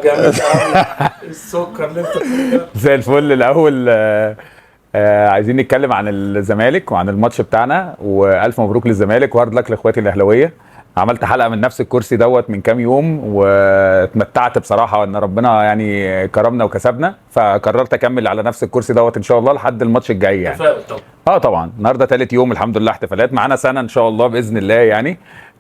جميل قوي. السكر اللي انت بتقوله ده. زي الفل. الاول عايزين نتكلم عن الزمالك وعن الماتش بتاعنا، والف مبروك للزمالك و hard luck لاخواتي الاهلاوية. عملت حلقة من نفس الكرسي دوت من كام يوم واتمتعت بصراحة ان ربنا يعني كرمنا وكسبنا، فقررت اكمل على نفس الكرسي دوت ان شاء الله لحد الماتش الجاي يعني. تفاؤل طبعا. اه طبعا النهارده ثالث يوم الحمد لله احتفالات معانا سنة ان شاء الله باذن الله يعني.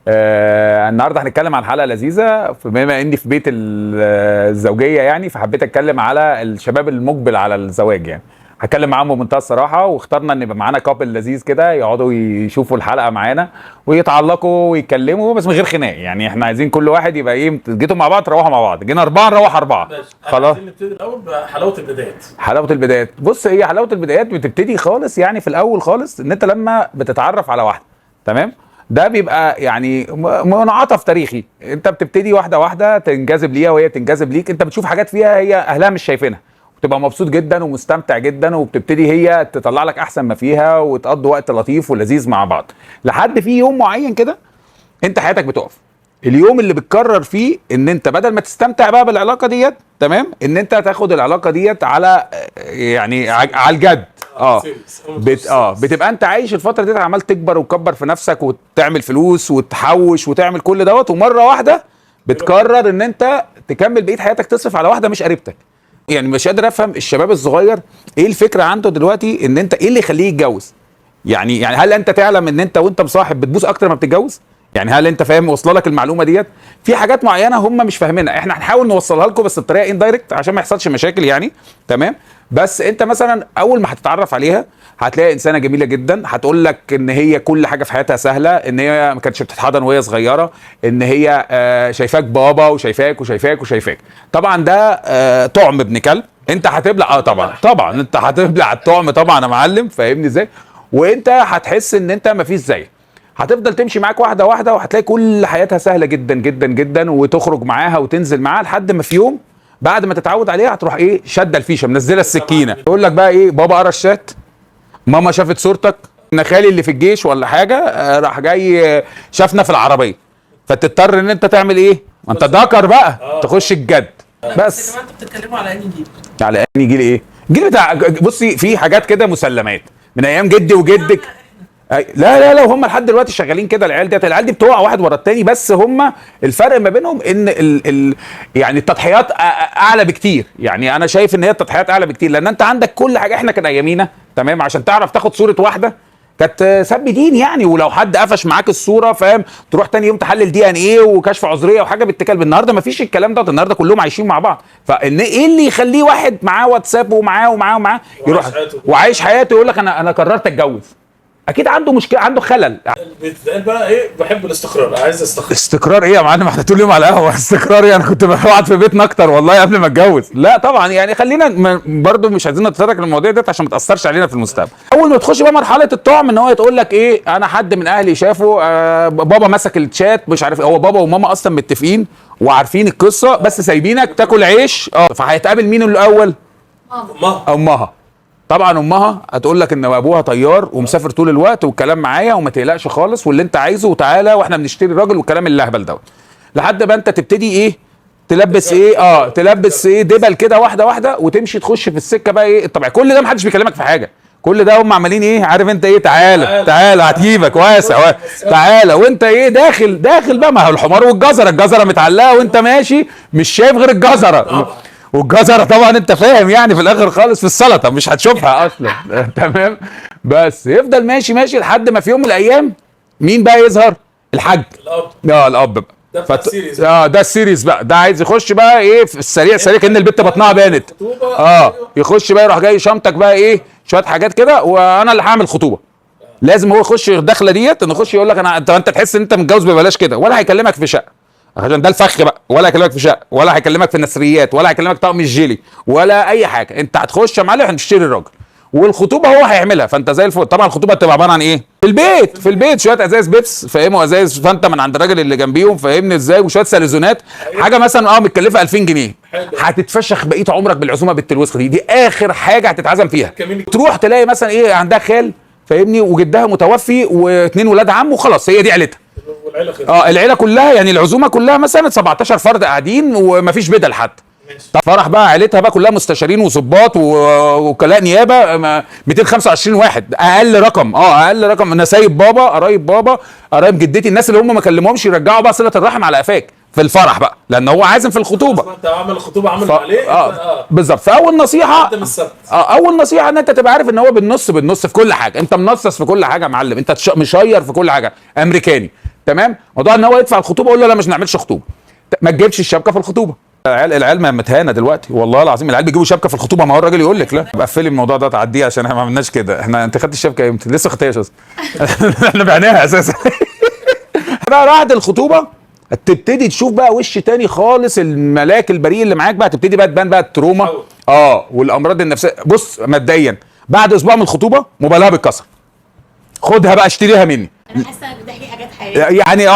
النهارده هنتكلم عن حلقة لذيذة، بما اني في بيت الزوجية يعني، فحبيت اتكلم على الشباب المقبل على الزواج يعني. هتكلم معاهم بمنتهى الصراحة، واخترنا ان يبقى معانا couple لذيذ كده يقعدوا يشوفوا الحلقة معانا ويتعلقوا ويتكلموا، بس من غير خناق يعني. احنا عايزين كل واحد يبقى ايه، جيتوا مع بعض تروحوا مع بعض، جينا اربعة نروح اربعة. ماشي، خلاص. عايزين نبتدي الاول بحلاوه البدايات. حلاوة البدايات، بص هي حلاوة البدايات بتبتدي خالص يعني في الاول خالص ان انت لما بتتعرف على واحدة، تمام؟ ده بيبقى يعني منعطف تاريخي، انت بتبتدي واحدة واحدة تنجذب ليها وهي تنجذب ليك، انت بتشوف حاجات فيها هي اهلها مش شايفينها، وتبقى مبسوط جدا ومستمتع جدا، وبتبتدي هي تطلع لك احسن ما فيها وتقضوا وقت لطيف ولذيذ مع بعض، لحد في يوم معين كده انت حياتك بتقف. اليوم اللي بتقرر فيه ان انت بدل ما تستمتع بقى بالعلاقة ديت، تمام، ان انت تاخد العلاقة ديت على يعني على الجد. serious. بتبقى انت عايش الفترة ديت عمال تكبر وتكبر في نفسك وتعمل فلوس وتحوش وتعمل كل دوت، ومرة واحدة بتقرر ان انت تكمل بقية حياتك تصرف على واحدة مش قريبتك. يعني مش قادر افهم الشباب الصغير ايه الفكرة عنده دلوقتي، ان انت ايه اللي يخليه يتجوز؟ يعني هل انت تعلم ان انت وانت مصاحب بتبوس اكتر ما بتتجوز؟ يعني هل انت فاهم، واصله لك المعلومة ديت؟ في حاجات معينة هم مش فاهمينها، احنا هنحاول نوصلها لكم بس بطريقة indirect عشان ما يحصلش مشاكل يعني، تمام؟ بس انت مثلا اول ما هتتعرف عليها هتلاقي انسانه جميلة جدا، هتقول لك ان هي كل حاجة في حياتها سهلة، ان هي ما كانتش بتتحضن وهي صغيرة، ان هي شايفاك بابا وشايفاك وشايفاك وشايفاك. طبعا ده طعم ابن كلب، انت هتبلع. طبعا انت هتبلع الطعم طبعا يا معلم، فاهمني ازاي؟ وانت هتحس ان انت مفيش زيك، هتفضل تمشي معاك واحدة واحدة، وهتلاقي كل حياتها سهلة جدا جدا جدا، وتخرج معاها وتنزل معاها لحد ما في يوم بعد ما تتعود عليها هتروح ايه، شاده الفيشه، منزله السكينة، تقول لك بقى ايه، بابا قرا الشات، ماما شافت صورتك، ابن خالي اللي في الجيش ولا حاجة راح جاي شافنا في العربية، فتضطر ان انت تعمل ايه؟ ما انت ذكر بقى، تخش الجد. بس يا جماعة انتوا بتتكلموا على انهي جيل؟ على انهي جيل ايه؟ الجيل بتاع، بصي في حاجات كده مسلمات من ايام جدي وجدك. لا لا لا، هم لحد دلوقتي شغالين كده. العيال ديت، العيال دي بتقع واحد ورا التاني، بس هم الفرق ما بينهم ان ال يعني التضحيات اعلى بكتير. يعني انا شايف ان هي التضحيات اعلى بكتير، لان انت عندك كل حاجة. احنا كان ايامينا، تمام، عشان تعرف تاخد صوره واحدة كانت سب دين يعني، ولو حد قفش معاك الصورة فاهم، تروح تاني يوم تحلل DNA وكشف عذريه وحاجه بالتكال. النهارده ما فيش الكلام ده، النهارده كلهم عايشين مع بعض. فان ايه اللي يخليه واحد معاه واتساب ومعاه ومعاه ومعاه يروح وعايش حياته يقول لك انا قررت اتجوز؟ اكيد عنده مشكلة، عنده خلل. بيتقال بقى ايه، بحب الاستقرار، عايز استقرار. استقرار ايه يا معلم؟ احنا طول اليوم على القهوة. استقرار يعني كنت بقعد في بيتنا اكتر والله قبل ما اتجوز. لا طبعا يعني خلينا برضو مش عايزين نتطرق للمواضيع ديت عشان ما تاثرش علينا في المستقبل. اول ما تخش بقى مرحلة الطعم، ان هو تقول لك ايه، انا حد من اهلي شافه، بابا مسك الشات، مش عارف، هو بابا وماما اصلا متفقين وعارفين القصة، بس سايبينك تاكل عيش. فهيتقابل مين الاول؟ امها. امها طبعا. امها هتقول لك ان ابوها طيار ومسافر طول الوقت والكلام معايا وما تقلقش خالص واللي انت عايزه وتعالى واحنا بنشتري راجل والكلام اللهبل دوت، لحد ما انت تبتدي ايه، تلبس ايه، تلبس ايه دبل كده واحدة واحدة، وتمشي تخش في السكة بقى ايه الطبيعي. كل ده محدش بيكلمك في حاجة، كل ده هم عمالين ايه، عارف انت ايه، تعالى تعالى هتجيبك واسع، تعالى، وانت ايه داخل داخل بقى. ما هو الحمار والجزره، الجزره متعلقه وانت ماشي مش شايف غير الجزره، والجزره طبعا انت فاهم يعني في الاخر خالص في السلطة مش هتشوفها اصلا. تمام، بس يفضل ماشي ماشي لحد ما في يوم من الايام مين بقى يظهر؟ الحاج، الاب. الاب بقى ده ال serious. ده ال serious بقى، ده عايز يخش بقى ايه في السريع سريع، كأن البت بطنها بانت. يخش بقى يروح جاي شنطك بقى ايه شوية حاجات كده، وانا اللي هعمل خطوبه. لازم هو يخش الدخلة ديت، انه يخش يقول لك انا، انت تحس ان انت متجوز ببلاش كده، ولا هيكلمك في شقه عشان ده الفخ بقى، ولا هيكلمك في شقه، ولا هيكلمك في النسريات، ولا هيكلمك طقم الجيلي، ولا اي حاجة. انت هتخش يا معلم هنشتري الراجل، والخطوبه هو هيعملها، فانت زي الفل. طبعا الخطوبة بتبقى عبارة عن ايه؟ في البيت، في البيت شوية ازايز بيبس، فاهموا، ازايز فانت من عند الراجل اللي جنبيهم، فاهمني ازاي، وشوية ساليزونات، حاجة مثلا متكلفه 2000 جنيه، هتتفشخ بقية عمرك بالعزومه بالتلوسخ دي اخر حاجة هتتعزم فيها. تروح تلاقي مثلا ايه، عندها خال فاهمني، وجدها متوفي، واثنين ولاد عم، وخلاص هي دي عيلتها. والعيلة خلصت. العيلة كلها يعني العزومة كلها مثلا 17 فرد قاعدين ومفيش بدل حتى. ماشي. فرح بقى عيلتها بقى كلها مستشارين وظباط ووكلاء نيابة، 225 واحد اقل رقم، اقل رقم. انا سايب بابا، قرايب بابا، قرايب جدتي، الناس اللي هم ما كلمهمش يرجعوا بقى صله الرحم على قفاك في الفرح بقى، لان هو عازم في الخطوبة. انت عامل الخطوبة عامل عليه. بالظبط. فاول نصيحة قدم السبت. اول نصيحة ان انت تبقى عارف ان هو بالنص بالنص في كل حاجة، انت منصص في كل حاجة يا معلم، انت مشير في كل حاجة، امريكاني. تمام. موضوع ان هو يدفع الخطوبة، قول له لا مش نعملش خطوبه، ما تجيبش الشبكة في الخطوبة. العيال ما متهانه دلوقتي والله العظيم، العيال بيجيبوا شبكة في الخطوبة، ما هو الراجل يقول لك لا. قفلي الموضوع ده، تعديه عشان احنا ما عملناش كده. احنا انت خدت الشبكة امتى؟ لسه ما خدتهاش اصلا. احنا بعناها اساسا. بقى بعد الخطوبة تبتدي تشوف بقى وش تاني خالص، الملاك البريء اللي معاك بقى تبتدي بقى تبان بقى ال trauma والامراض النفسية. بص مبدئيا بعد اسبوع من الخطوبة موبايلها بيتكسر، خدها بقى اشتريها مني. انا حاسه انك بتحكي حاجات حقيقية يعني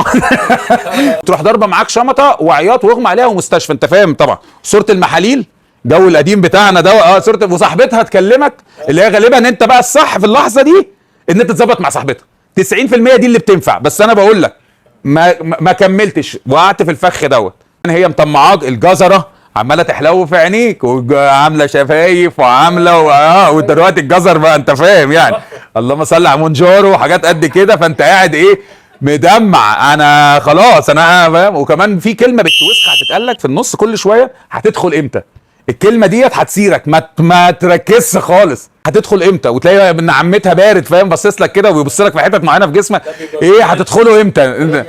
تروح ضربه معاك شمطه وعياط واغمى عليها ومستشفى، انت فاهم طبعا. صوره المحاليل جو القديم بتاعنا ده، صوره وصاحبتها تكلمك اللي هي غالبا انت بقى الصح في اللحظة دي ان انت تظبط مع صاحبتها 90% دي اللي بتنفع. بس انا بقول لك ما كملتش، وقعت في الفخ دوت. هي مطمعاك الجزره عماله تحلو في عينيك وعامله شفايف وعامله ودلوقتي الجزر بقى انت فاهم يعني، اللهم صل على مونجارو وحاجات قد كده، فانت قاعد ايه مدمع، انا خلاص انا فاهم. وكمان في كلمة بتوسخ هتتقال لك في النص كل شوية، هتدخل امتى؟ الكلمة ديت هتسيرك، ما تركزش خالص، هتدخل امتى؟ وتلاقي ابن عمتها بارد فاهم، باصص لك كده وبيبص لك في حتت معينة في جسمك، ايه هتدخلوا امتى؟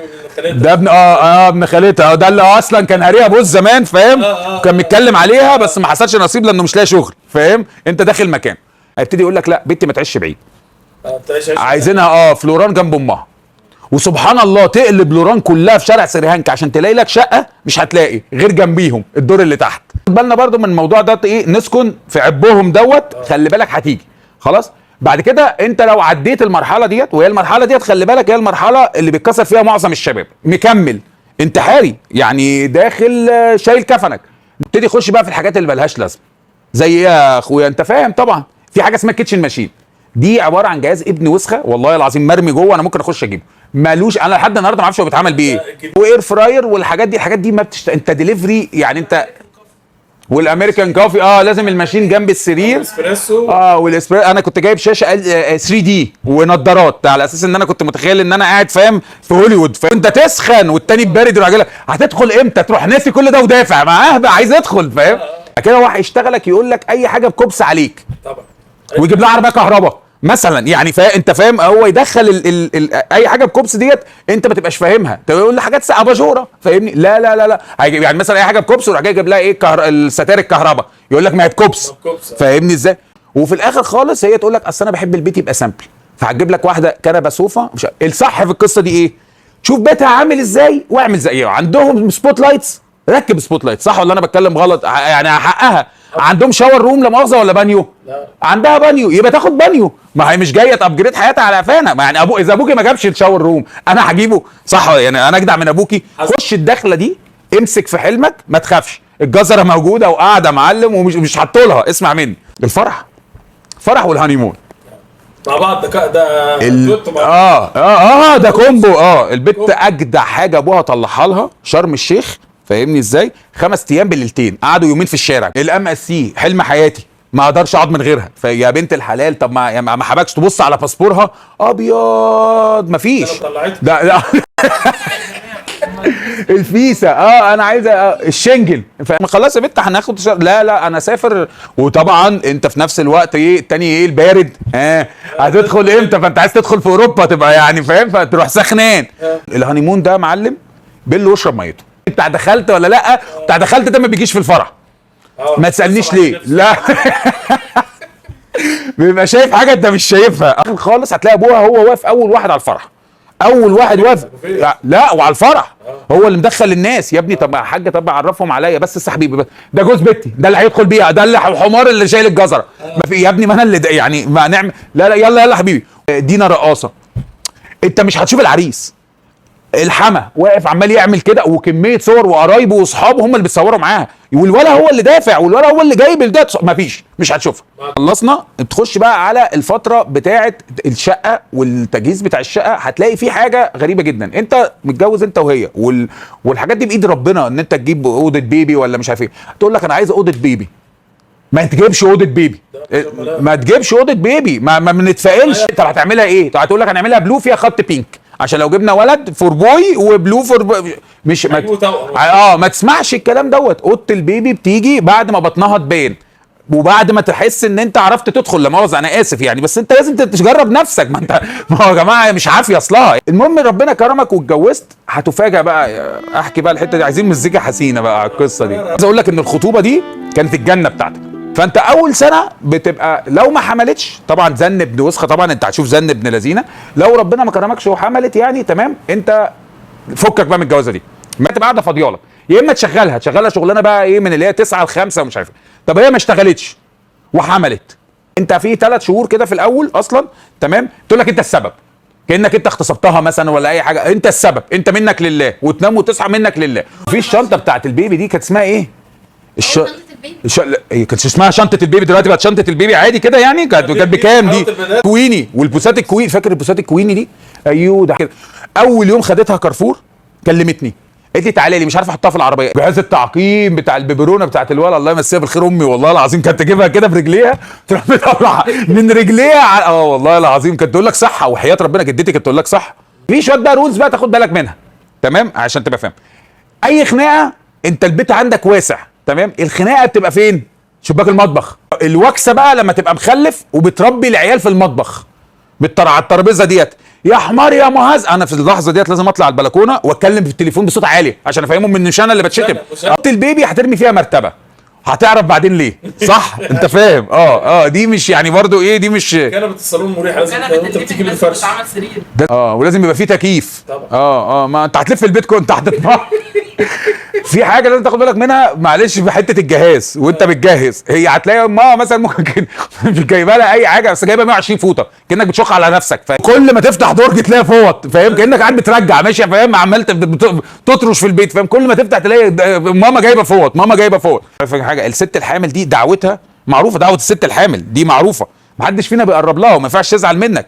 ده ابن ابن خالتها، ده اللي اصلا كان هاريها بوز زمان فاهم، كان متكلم عليها بس ما حصلش نصيب لانه مش لاقي شغل فاهم. انت داخل مكان هيبتدي يقول لك لا بنتي ما تعيش بعيد، عايزينها فلوران جنب امها. وسبحان الله تقلب لوران كلها في شارع سريهانك عشان تلاقي لك شقه مش هتلاقي غير جنبيهم الدور اللي تحت. خد بالنا برضو من الموضوع ده، ايه نسكن في عبهم دوت، خلي بالك هتيجي خلاص. بعد كده انت لو عديت المرحلة ديت، وهي المرحلة ديت خلي بالك هي المرحلة اللي بيتكسر فيها معظم الشباب، مكمل انتحاري يعني داخل شايل كفنك، ابتدي يخش بقى في الحاجات اللي ملهاش لازمه. زي ايه يا اخويا؟ انت فاهم طبعا. في حاجة اسمها kitchen machine، دي عبارة عن جهاز ابن وسخة والله العظيم مرمي جوه، انا ممكن اخش اجيبه، مالوش، انا لحد النهارده ما اعرفش هو بيتعمل بيه ايه. و air fryer والحاجات دي، الحاجات دي ما انت ديليفري يعني انت، وال American coffee لازم ال machine جنب السرير، اسبريسو والاسبريسو. انا كنت جايب شاشة 3D ونضارات على اساس ان انا كنت متخيل ان انا قاعد فاهم في هوليوود، فانت تسخن والتاني بارد يروح لك هتدخل امتى؟ تروح ناسي كل ده ودافع معاه بقى عايز ادخل فاهم كده. هو هيشتغلك يقول لك اي حاجة بكبس عليك طبعا، ويجيب لها عربية كهرباء مثلا يعني انت فاهم، هو يدخل ال ال ال اي حاجة بكوبس ديت انت ما تبقاش فاهمها، تقول لي حاجات اباجوره فاهمني. لا لا لا لا، يعني مثلا اي حاجة بكوبس وراح جاي يجيب لها ايه الستائر الكهرباء، يقول لك ما هي بكوبس فاهمني ازاي. وفي الاخر خالص هي تقول لك اصل انا بحب البيت يبقى simple، فهتجيب لك واحدة كنبة سوفا. مش الصح في القصة دي ايه؟ شوف بيتها عامل ازاي واعمل زيه. عندهم spot lights، ركب spot light، صح ولا انا بتكلم غلط؟ يعني حقها. عندهم shower room لا مؤاخذة ولا بانيو؟ لا. عندها بانيو، يبقى تاخد بانيو، ما هي مش جاية ت upgrade حياتها على قفانا. ما يعني ابو اذا ابوكي ما جابش ال shower room انا هجيبه، صح؟ يعني انا اجدع من ابوكي. خش الدخلة دي، امسك في حلمك، ما تخافش، الجزره موجودة وقاعدة معلم ومش مش حاطولها. اسمع مني، الفرح فرح وال honeymoon مع بعض، ده ده combo. البت اجدع حاجة ابوها طلعها لها شرم الشيخ فاهمني ازاي؟ 5 ايام بليلتين، قعدوا يومين في الشارع. ال MSC حلم حياتي، ما اقدرش اقعد من غيرها. فيا بنت الحلال، طب ما حبكش تبص على باسبورها ابيض، مفيش ده لا. الفيسا انا عايزه الشنجن. خلاص يا بنت هناخد لا لا انا سافر. وطبعا انت في نفس الوقت ايه التاني ايه البارد، هتدخل امتى؟ فانت عايز تدخل في اوروبا تبقى يعني فاهم، فتروح سخنان. ال honeymoon ده معلم بله واشرب ميته. بتاع دخلت ولا لا؟ بتاع دخلت ده ما بيجيش في الفرح، ما تسالنيش ليه، لا. بيبقى شايف حاجة انت مش شايفها خالص. هتلاقي ابوها هو واقف اول واحد على الفرح، اول واحد واقف لا وعلى الفرح هو اللي مدخل الناس. يا ابني طب يا حاج، طب عرفهم عليا بس يا حبيبي، ده جوز بنتي، ده اللي هيدخل بيها، ده اللي الحمار اللي شايل الجزره. ما في يا ابني، ما انا اللي يعني ما نعمل. لا لا يلا يلا حبيبي، دينا رقاصه. انت مش هتشوف العريس، الحما واقف عمال يعمل كده، وكمية صور وقرايبه واصحابه هم اللي بيتصوروا معاها، والولا هو اللي دافع والولا هو اللي جايب ده، مفيش، مش هتشوفها. خلصنا، تخش بقى على الفترة بتاعه الشقة والتجهيز بتاع الشقة. هتلاقي في حاجة غريبة جدا، انت متجوز انت وهي والحاجات دي بايد ربنا، ان انت تجيب اوضة بيبي ولا مش عارف ايه. تقول لك انا عايز اوضة بيبي، ما تجيبش اوضة بيبي، ما تجيبش اوضة بيبي، ما بنتفائلش. طب هتعملها ايه؟ طب هتقول لك هنعملها blue فيها خط pink، عشان لو جبنا ولد for boy و blue for مش ما ما تسمعش الكلام دوت. اوضة البيبي بتيجي بعد ما بطنها تبان، وبعد ما تحس ان انت عرفت تدخل، لا مؤاخذة انا اسف يعني، بس انت لازم تجرب نفسك. ما انت ما هو يا جماعة مش عافية اصلها. المهم ربنا كرمك واتجوزت، هتفاجئ بقى. احكي بقى الحتة دي، عايزين مزيكا حسينه بقى على القصة دي. عايز اقول لك ان الخطوبة دي كانت الجنة بتاعتك. فانت اول سنة بتبقى لو ما حملتش طبعا زن ابن وسخة، طبعا انت هتشوف زن ابن لذينه. لو ربنا ما كرمكش وحملت يعني تمام، انت فكك بقى من الجوازه دي، ما تبقى قاعدة فاضيالك. يا اما تشغلها شغلانة بقى ايه من اللي هي 9 ل 5 ومش عارف. طب هي ما اشتغلتش وحملت، انت في 3 شهور كده في الاول اصلا تمام، تقول لك انت السبب، كانك انت اغتصبتها مثلا ولا اي حاجة، انت السبب، انت منك لله، وتنام وتصحى منك لله. في الشنطة بتاعت البيبي دي كانت اسمها ايه؟ شنطة البيبي. هي كانت اسمها شنطة البيبي، دلوقتي بقت شنطة البيبي عادي كده يعني. كانت بكام دي؟ كويني، والبوسات الكويني، فاكر البوسات الكويني دي؟ ايوه ده كده. اول يوم خدتها كارفور كلمتني، قالت لي تعالى لي، مش عارفه احطها في العربية. جهاز التعقيم بتاع البيبرونه بتاعت الولد، الله يمسيها بالخير امي والله العظيم كانت تجيبها كده برجليها، تروح مطلعها من رجليها. والله العظيم كانت تقول لك صحة، وحياه ربنا جدتي كانت تقول لك صح. في شوية بقى rules بقى تاخد بالك منها تمام، عشان تبقى فاهم. اي خناقه انت البيت عندك واسع تمام، الخناقة بتبقى فين؟ شباك المطبخ. الوكسه بقى لما تبقى مخلف وبتربي العيال في المطبخ على الترابيزة ديت، يا حمار يا مهز. انا في اللحظة ديت لازم اطلع على البلكونه واتكلم في التليفون بصوت عالي عشان افهمهم ان مش انا اللي بتشتم. اوضة البيبي هترمي فيها مرتبه، هتعرف بعدين ليه، صح؟ انت فاهم؟ دي مش يعني برضو ايه، دي مش كنبة الصالون مريحه، لازم انت بتيجي بالفرش ولازم يبقى فيه تكييف طبعا. ما انت هتلف البيت كنت هتطلع. في حاجة لازم تاخد بالك منها معلش في حتة الجهاز وانت بتجهز، هي هتلاقي ماما مثلا ممكن مش جايبه لها اي حاجة، بس جايبه 120 فوطه، كانك بتشخ على نفسك، فكل ما تفتح درج تلاقي فوط، فاهم؟ كانك قاعد بترجع ماشي، فاهم؟ عمال تطرش في البيت، فاهم؟ كل ما تفتح تلاقي ماما جايبه فوط، ماما جايبه فوط. حاجة الست الحامل دي دعوتها معروفة، دعوه الست الحامل دي معروفة، محدش فينا بيقرب لها وما ينفعش تزعل منك.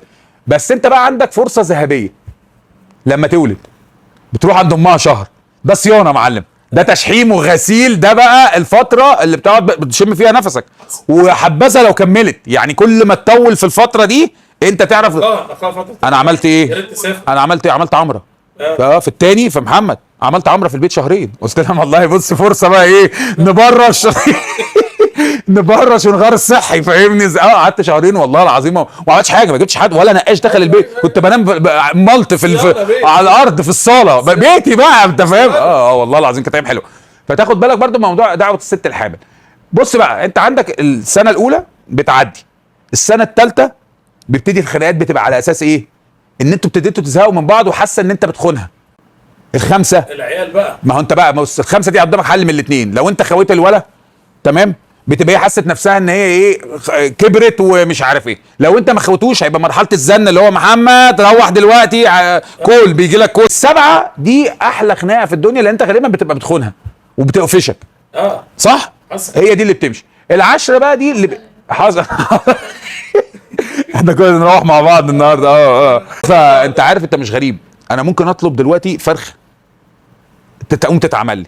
بس انت بقى عندك فرصة ذهبية لما تولد، بتروح عند امها شهر، ده صيانة يا معلم، ده تشحيم وغسيل، ده بقى الفترة اللي بتقعد بتشم فيها نفسك، وحبذا لو كملت يعني. كل ما تطول في الفترة دي انت تعرف. انا عملت ايه؟ انا عملت ايه؟ عملت عمره في التاني في محمد، عملت عمره في البيت شهرين، قلت لهم والله بص فرصة بقى ايه، نبرش نبرش ونغير الصحي، فاهمني؟ قعدت شهرين والله العظيم وما عملتش حاجة، ما جبتش حد ولا نقاش دخل البيت، كنت بنام ملط في على الارض في الصاله بيتي بقى، انت فاهم؟ والله العظيم كانت ايام حلوة. فتاخد بالك برضو من موضوع دعوه الست الحامل. بص بقى، انت عندك السنة الاولى بتعدي، السنة الثالثة بيبتدي الخناقات بتبقى على اساس ايه؟ ان انتوا ابتديتوا تزهقوا من بعض وحاسه ان انت بتخونها. الخمسة العيال بقى، ما هو انت بقى بص الخمسة دي قدامك حل من الاثنين. لو انت خويت الولا تمام، بتبقى هي حست نفسها ان هي ايه، كبرت ومش عارف ايه. لو انت ما خوتوش هيبقى مرحلة الزن اللي هو محمد روح دلوقتي، call بيجي لك call. السبعة دي احلى خناقه في الدنيا، لان انت غالبا بتبقى بتخونها وبتقفشك. صح؟ هي دي اللي بتمشي. العشرة بقى دي اللي حصل. احنا كنا نروح مع بعض النهارده. فانت عارف انت مش غريب، انا ممكن اطلب دلوقتي فرخة تقوم تتعمل لي.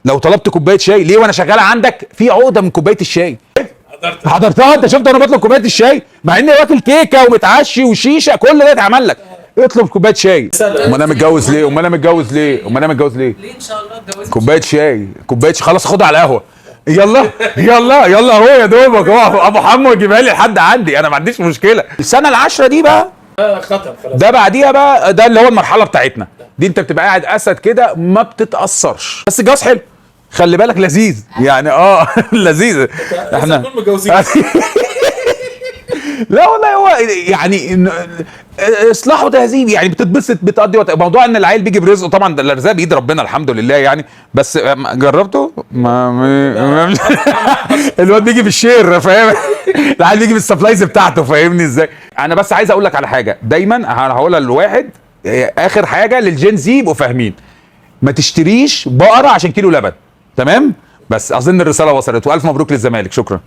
لو طلبت كوباية شاي ليه وانا شغالة عندك في عقده من كوباية الشاي؟ حضرتها انت؟ شفت انا بطلب كوباية الشاي مع اني واكل كيكة ومتعشي وشيشه، كل ده اتعمل لك. اطلب كوباية شاي. امال انا متجوز ليه؟ امال انا متجوز ليه؟ امال انا متجوز ليه؟ ليه ان شاء الله اتجوزت؟ كوباية شاي، كوباية شاي خلاص خدها على القهوة. يلا يلا يلا اهو يا دوبك اهو ابو حمو يجيبها لي لحد عندي، انا ما عنديش مشكلة. السنة العاشرة دي بقى ختم خلاص، ده بعديها بقى ده اللي هو المرحلة بتاعتنا دي، انت بتبقى قاعد اسد كده ما بتتاثرش. بس الجواز حلو، خلي بالك، لذيذ يعني. لذيذ. احنا متجوزين. لا والله هو يعني اصلاح وتهذيب يعني، بتتبسط بتقضي وقت. موضوع ان العيل بيجي برزقه طبعا، ده الارزاق بايد ربنا الحمد لله يعني. بس جربته؟ ما الواد بيجي بال share، فاهم؟ العيل بيجي بال supplies بتاعته، فاهمني ازاي؟ انا بس عايز اقول لك على حاجة دايما هقولها للواحد، اخر حاجة لل Gen Z يبقوا فاهمين، ما تشتريش بقرة عشان كيلو لبن. تمام؟ بس اظن الرسالة وصلت، والف مبروك للزمالك. شكرا.